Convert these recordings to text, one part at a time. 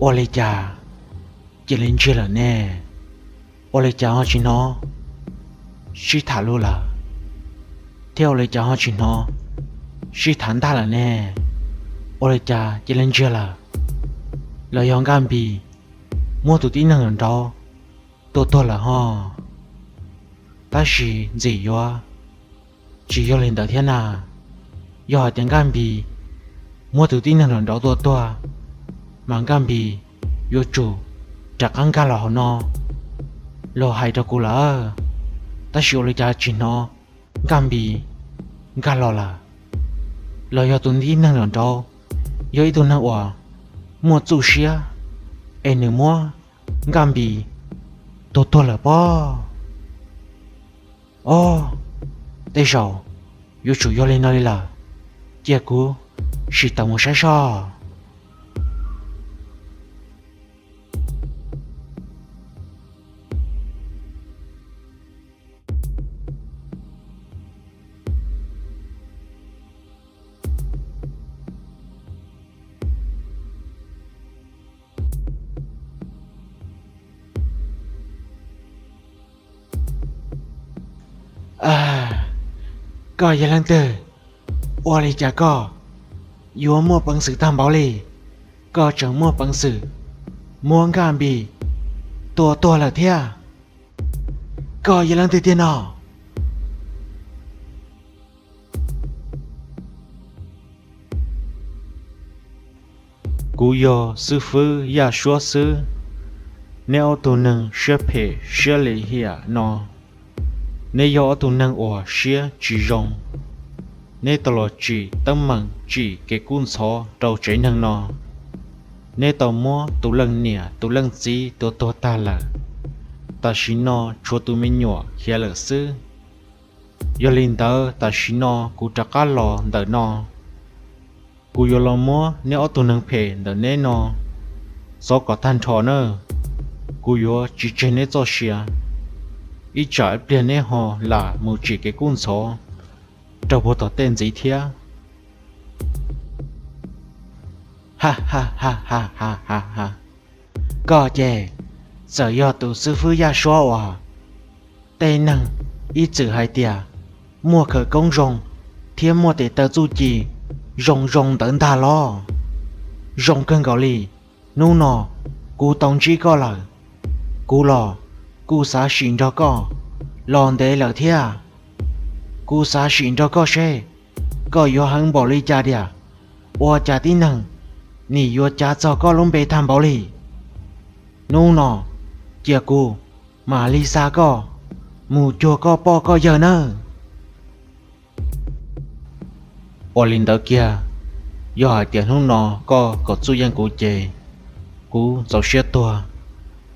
Ua li cas cia li ntsiag lawm ne? Ua li cas ho tsis hnov sib tham lus lawm? Thiab ua li cas ho tsis hnov sib tham ntag lawm ne? Ua li cas cia li ntsiag lawm? Los yog Nkaj Npis muab tus tib neeg nraud tua tuag lawm ho? Tab sis ntxim yuav tsis yog li ntawd thiab na. Yog hais tias Nkaj Npis muab tus tib neeg nraud tua tuag, mas Nkaj Npis yuav tsum rov qab nkag los hauv no los hais rau kuv lawm. Tab sis ua li cas tsis hnov Nkaj Npis nkag los lawm? Los yog tus tib neeg nraud yog ib tug neeg uas muaj txuj siab, es nws muab Nkaj Npis tua tuag lawm pob? Ob, tej zaum yuav tsum yog li no li lawm. Cia kuv sim tawm mus saib soj. Koj yog leej twg? Ua li cas koj yuav muaj peev xwm tag npaum li? Koj tseem muaj peev xwm muab Nkaj Npis tua tuag lawm thiab? Koj yog leej twg tiag no? Kuv yog xib fwb Yaj Suab xwb. Neb ob tug neeg siab phem siab lim hiam no, neb yog ob tug neeg uas siab tsis zoo. Neb tau los tsim teeb meem tsim kev kub ntxhov rau tsev neeg no. Neb tau muab tus leej niam tus leej txiv tua tuag tag lawm. Tam sim no tshuav tus me nyuam khiav lawm xwb. Yog li ntawd tam sim no kuv rov qab los ntawm no, kuv yuav los muab neb ob tug neeg phem ntawm neb no xov kom tag nrho na. Kuv yuav tsis tseg neb txoj sia. Ib tsam ib pliag neb ho lam mus tsim kev kub ntxhov rau puag tom tej ntxiv thiab. Koj ces txawm yog tus xib fwb Yaj Suab uas tej neeg ib txwm hais tias muaj khawv koob zoo thiab muaj tes taw txuj ci zoo zoo ntawd ntag los? Zoo kawg nkaus li. Hnub no kuv tau ntsib koj lawm, kuv los kuj xav sim nrog koj los ntev lawm thiab. Kuv xav sim nrog koj seb koj yuav heev npaum li cas tiag. Ua cas tib neeg nim yuav cav txog koj lub npe tag npaum li? Hnub no cia kuv mam li xa koj mus cuag koj poj koj yawg nawb. Ua li ntawd kiag, yog hais tias hnub no koj kom txuj yeej kuv ces kuv txaus siab tuag.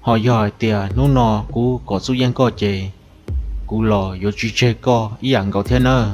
Ho yog hais tias hnub no kuv kom txuj yeej koj ces kuv los yuav tsis tseg koj ib yam nkaus thiab nawb.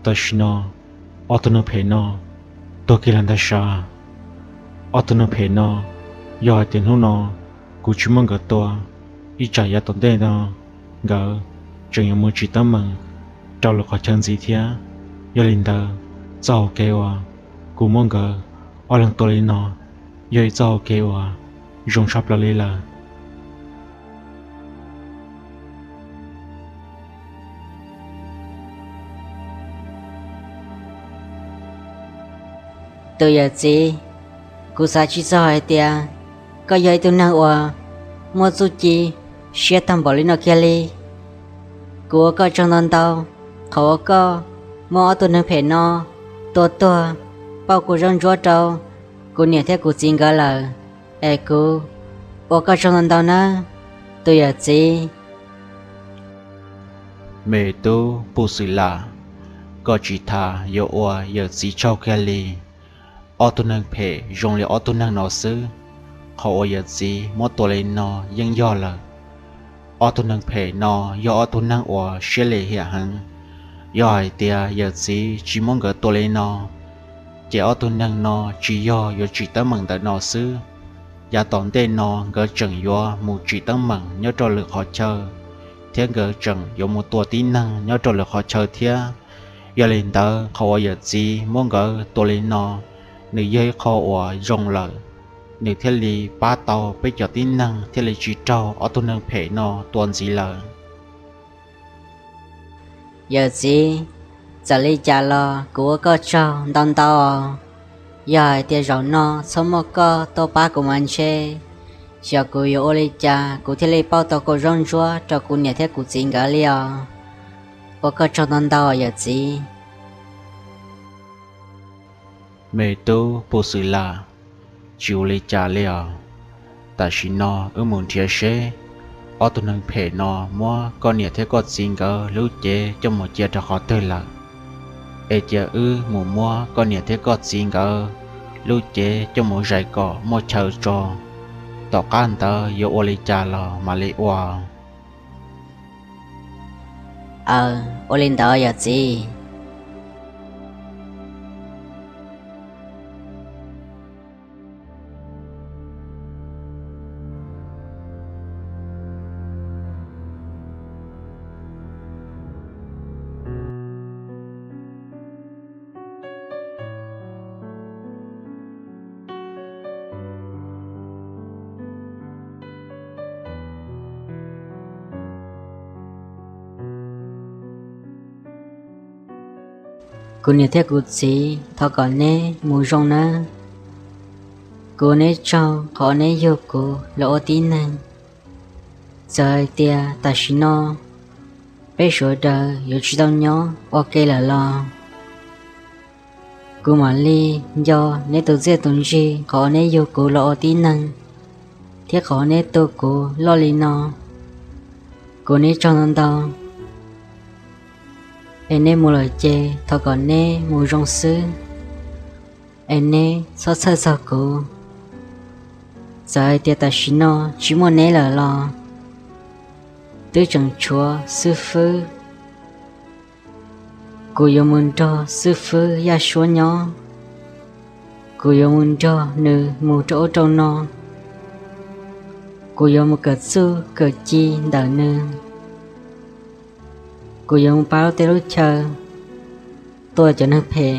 Tam sim no ob tug neeg phem no tuag kiag lawm ntag sav. Ob tug neeg phem no, yog hais tias hnub no kuv tsis muab nkawd tua, ib tsam yav tom ntej no nkawd tseem yuav mus tsim teeb meem rau lwm qhov chaw ntxiv thiab. Yog li ntawd, txoj hauv kev uas kuv muab nkawd ob leeg tua li no yog ib txoj hauv kev uas zoo tshaj plaws li lawm. Tus yawm txiv, kuv xav tsis txog hais tias koj yog ib tug neeg uas muaj txuj ci siab tag npaum li no kiag li. Kuv ua koj tsaug ntau ntau, qhov uas koj muab ob tug neeg phem no tua tuag pauj kuv zaub ntsuab rau kuv niam thiab kuv txiv nkawd lawm, es kuv ua koj tsaug ntau ntau nawb, tus yawm txiv. Me tub Pus Xwm Las, koj tsis tas yuav ua yawm txiv tsaug kiag li. Ob tug neeg phem zoo li ob tug neeg no xwb, qhov uas yawm txiv muab tua li no yeej yog lawm. Ob tug neeg phem no yog ob tug neeg uas siab lim hiam heev. Yog hais tias yawm txiv tsis muab nkawd tua li no, ces ob tug neeg no tsis yog yuav tsim teeb meem ntawm no xwb. Yav tom ntej no nkawd tseem yuav mus tsim teeb meem nyob rau lwm qhov chaw, thiab nkawd tseem yuav mus tua tib neeg nyob rau lwm qhov chaw thiab. Yog li ntawd, qhov uas yawm txiv muab nkawd tua li no, nws yog ib qho uas zoo lawm, nws thiaj li pab tau peb cov tib neeg thiaj li tsis raug ob tug neeg phem no tua ntxiv lawm. Yawm txiv, txawm li cas los kuv ua koj tsaug ntau ntau os. Yog hais tias zaum no txhob muaj koj tuaj pab kuv mas ntshe xyov kuv yuav ua li cas kuv thiaj li pauj tau kuv zaub ntsuab rau kuv niam thiab kuv txiv nkawd li os. Ua koj tsaug ntau ntau yawm txiv. Me tub Pus Xwm Las, tsis ua li cas li os. Tam sim no wb mus nrhiav seb ob tug neeg phem no muab koj niam thiab koj txiv nkawd lub cev coj mus cia rau qhov twg lawm, es cia wb mus muab koj niam thiab koj txiv nkawd lub cev coj mus zais kom muaj chaw tso. Tom qab ntawd yuav ua li cas los mam li ua. Aw, ua li ntawd yawm txiv. Kuv niam thiab kuv txiv, thov kom neb mus zoo nawb. Kuv ua neb tsaug qhov neb yug kuv los ua tib neeg. Txawm hais tias tam sim no peb sawv daws yuav tsis tau nyob ua ke lawm los kuv mam li nco neb tus txiaj tus ntsig qhov neb yug kuv los ua tib neeg, thiab qhov neb tu kuv loj li no. Kuv ua neb tsaug ntau ntau. Es neb mus lawm ces thov kom neb mus zoo xwb, es neb txhob txhawj txog kuv. Txawm hais tias tam sim no tsis muaj neb lawm los twb tseem tshuav xib fwb. Kuv yuav mus nrog xib fwb Yaj Suab nyob. Kuv yuav mus nrog nws mus rau ub rau no. Kuv yuav mus kawm txuj kawm ci ntawm nws. Kuv yuav mus pab lub teb lub chaw, tua cov neeg phem.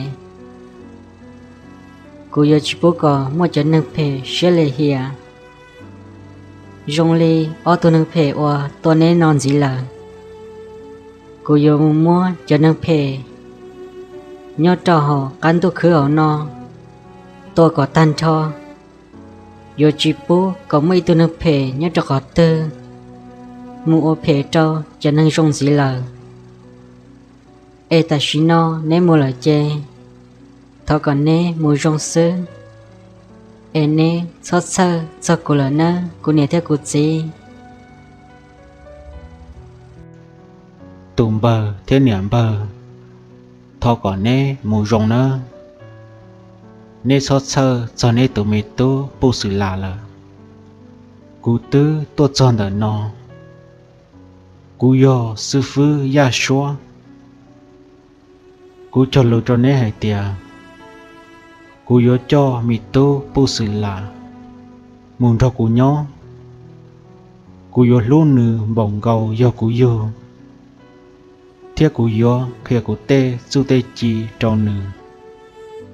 Kuv yuav tsis pub kom muaj cov neeg phem siab lim hiam zoo li ob tug neeg phem uas tua neb no ntxiv lawm. Kuv yuav mus muab cov neeg phem nyob rau hauv qab ntuj khwb hauv no tua kom tag nrho. Yuav tsis pub kom muaj ib tug neeg phem nyob rau qhov twg mus ua phem rau cov neeg zoo ntxiv lawm. Es tam sim no neb mus lawm ces thov kom neb mus zoo xwb, es neb txhob txhawj txog kuv lawm nawb kuv niam thiab kuv txiv. Tus npawg thiab niam npawg, thov kom neb mus zoo nawb. Neb txhob txhawj txog neb tus me tub Puj Xwm Las lawm. Kuv twb tuaj txog ntawm no. Kuv yog xib fwb Yaj Suab. Kuv cog lus rau neb hais tias, kuv yuav coj me tub Puj Xwm Lam mus nrog kuv nyob. Kuv yuav hlub nws npaum nkaus yog kuv yug, thiab kuv yuav qhia kuv tej txuj tej ci rau nws,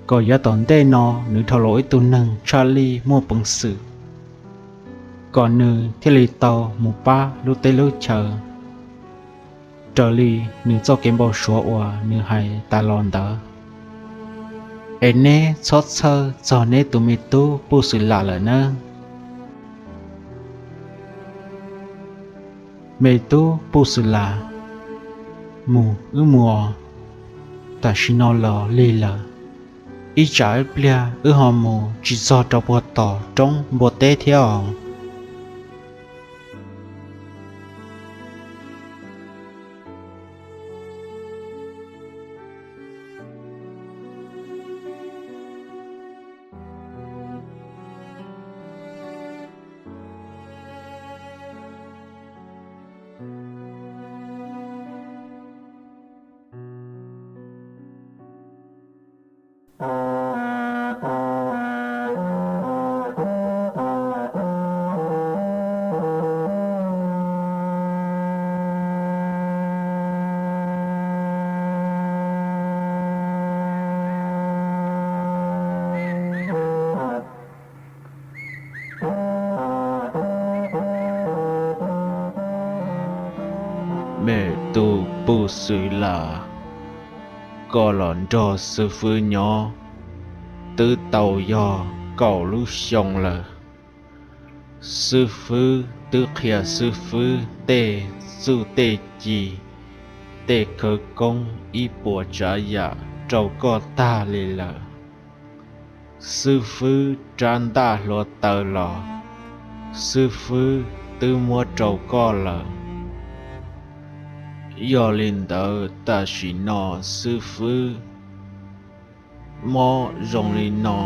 kom yav tom ntej no nws dhau los ib tug neeg tshaj lij muaj peev xwm, kom nws thiaj li tau mus pab lub teb lub chaw raws li nws txoj kev npau suav uas nws hais tas los ntawd. Es neb txhob txhawj txog neb tus me tub Puj Xwm Lam lawm nawb. Me tub Puj Xwm Lam, mus wb mus, tam sim no los lig lawm, ib tsam ib pliag wb ho mus tsis txog rau puag tom roob npua teb thiab os. Me tub Puj Xwm Lam, koj los nrog xib fwb nyob twb tau yog kaum lub xyoo lawm. Xib fwb twb qhia xib fwb tej txuj tej ci, tej khawv koob ib puas tsav yam rau koj tag li lawm. Xib fwb rab ntaj hluav taws los xib fwb twb muab rau koj lawm. Yog li ntawd tam sim no xib fwb mob zoo li no,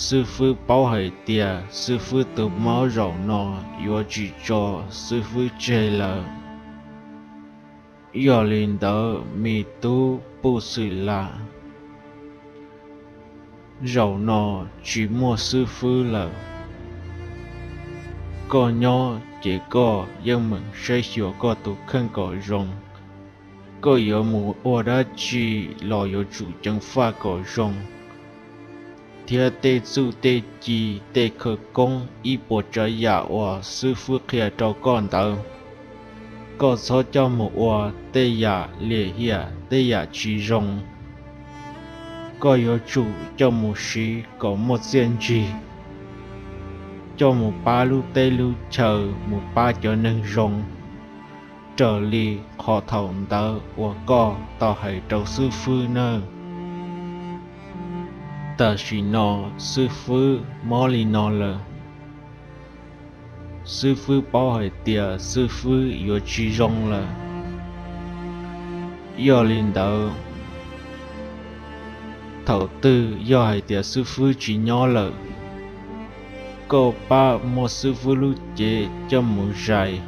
xib fwb paub hais tias xib fwb tus mob zaum no yuav tsis tso xib fwb tseg lawm. Yog li ntawd me tub Puj Xwm Lam, zaum no tsis muaj xib fwb lawm. Koj nyob ces koj yeej meem saib xyuas koj tus kheej kom zoo. Koj yuav mus ua dab tsi los yuav tsum ceev faj kom zoo, thiab tej txuj tej ci, tej khawv koob ib puas tsav yam uas xib fwb qhia rau koj ntawd, koj txhob coj mus ua tej yam lim hiam tej yam tsis zoo. Koj yuav tsum coj mus siv kom muaj txiaj ntsig, coj mus pab lub teb lub chaw, mus pab cov neeg zoo, raws li qhov thaum ntawd uas koj tau hais rau xib fwb nawb. Tam sim no xib fwb mob li no lawm, xib fwb paub hais tias xib fwb yuav tsis zoo lawm. Yog li ntawd, thaum twg yog hais tias xib fwb tsis nyob lawm, koj pab muab xib fwb lub cev coj mus zais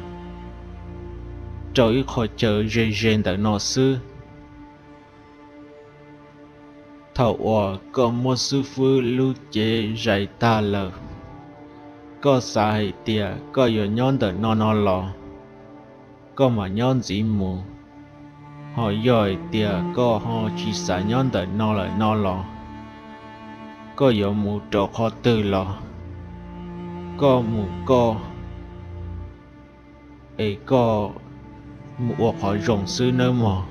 rau ib qho chaw ze ze ntawm no xwb. Thaum uas koj muab xib fwb lub cev zais tag lawm, koj xav hais tias koj yuav nyob ntawm no no los, koj mam nyob ntxiv mus. Ho yog hais tias koj ho tsis xav nyob ntawm no lawm no los, koj yuav mus rau qhov twg los koj mus koj, es koj mus ua qhov zoo xwb nawb mog.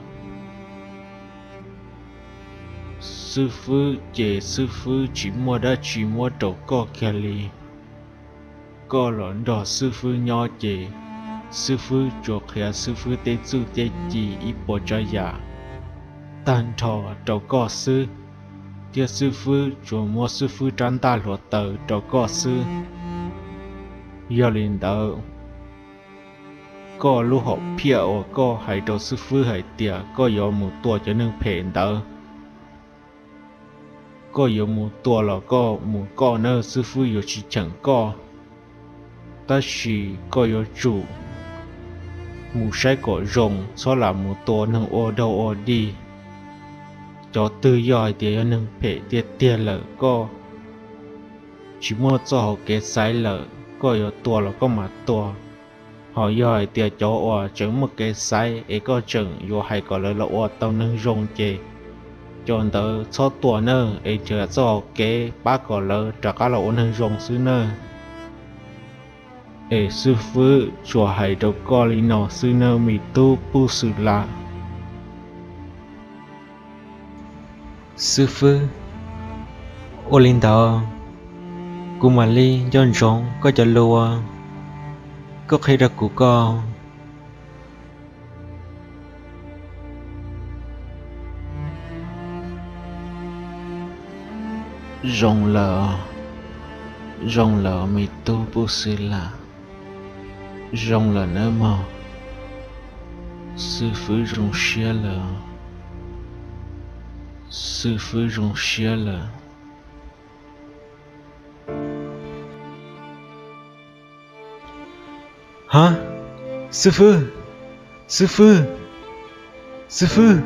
Xib fwb ces xib fwb tsis muaj dab tsi muab rau koj kiag li. Koj los nrog xib fwb nyob ces xib fwb tsuas qhia xib fwb tej txuj tej ci ib puas tsav yam tag nrho rau koj xwb, thiab xib fwb tsuas muab xib fwb rab ntaj hluav taws rau koj xwb. Yog li ntawd, koj lub hom phiaj uas koj hais rau xib fwb hais tias koj yuav mus tua cov neeg phem ntawd, koj yuav mus tua los koj mus koj nawb, xib fwb yuav tsis cheem koj. Tab sis koj yuav tsum mus saib kom zoo, txhob lam mus tua neeg ua daug ua dig. Cov twg yog hais tias yog neeg phem tiag tiag lawm, koj tsis muaj txoj hauv kev xaiv lawm, koj yuav tua los koj mam tua. Ho yog hais tias cov uas tseem muaj kev xaiv es koj tseem yuav hais kom lawv los ua tau neeg zoo ces cov ntawd txhob tua nawb, es nrhiav txoj hauv kev pab kom lawv rov qab los ua neeg zoo xwb nawb. Es xib fwb tsuas hais rau koj li no xwb nawb me tub Pub Xwm Las. Xib fwb, ua li ntawd kuv mam li nco ntsoov koj cov lus uas koj qhia rau kuv ko. Zoo lawm, zoo lawm me tub Pub Xwm Las, zoo lawm nawb mog. Xib fwb zoo siab lawm, xib fwb zoo siab lawm. Ha, xib fwb, xib fwb, xib fwb,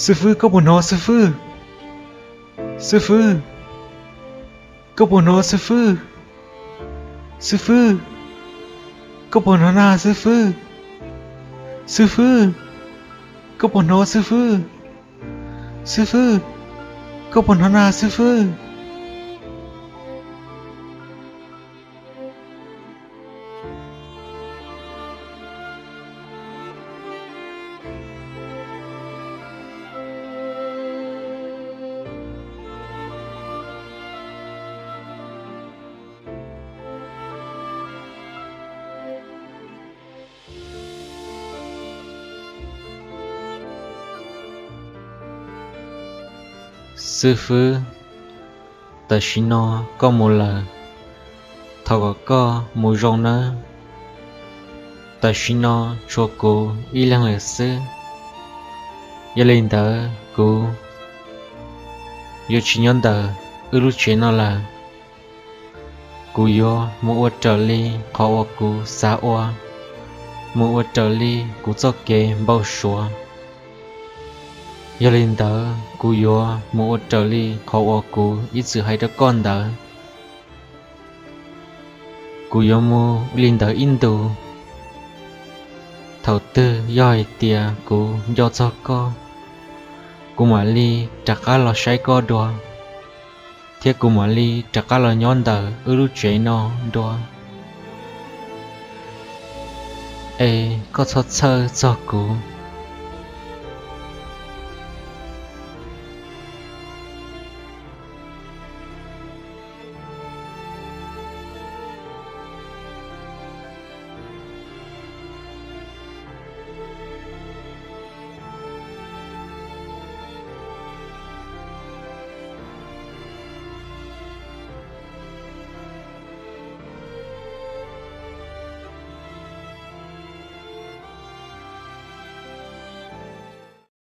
xib fwb, koj puas hnov xib fwb? Xib fwb, koj puas hnov xib fwb? Xib fwb, koj puas hnov na xib fwb? Xib fwb, koj puas hnov xib fwb? Xib fwb, koj puas hnov na xib fwb? Xib fwb, tam sim no koj mus lawm, thov kom koj mus zoo nawb. Tam sim no tshuav kuv ib leeg lawm xwb, yog li ntawd kuv yuav tsis nyob ntawm wb lub tsev no lawm. Kuv yuav mus ua raws li qhov uas kuv xav ua, mus ua raws li kuv txoj kev npau suav. Yog li ntawd kuv yuav mus ua raws li qhov uas kuv ib txwm hais rau koj ntawd. Kuv yuav mus li ntawd ib ntus, thaum twg yog hais tias kuv nco txog koj, kuv mam li rov qab los saib koj dua, thiab kuv mam li rov qab los nyob ntawm wb lub tsev no dua. Es koj txhob txhawj txog kuv,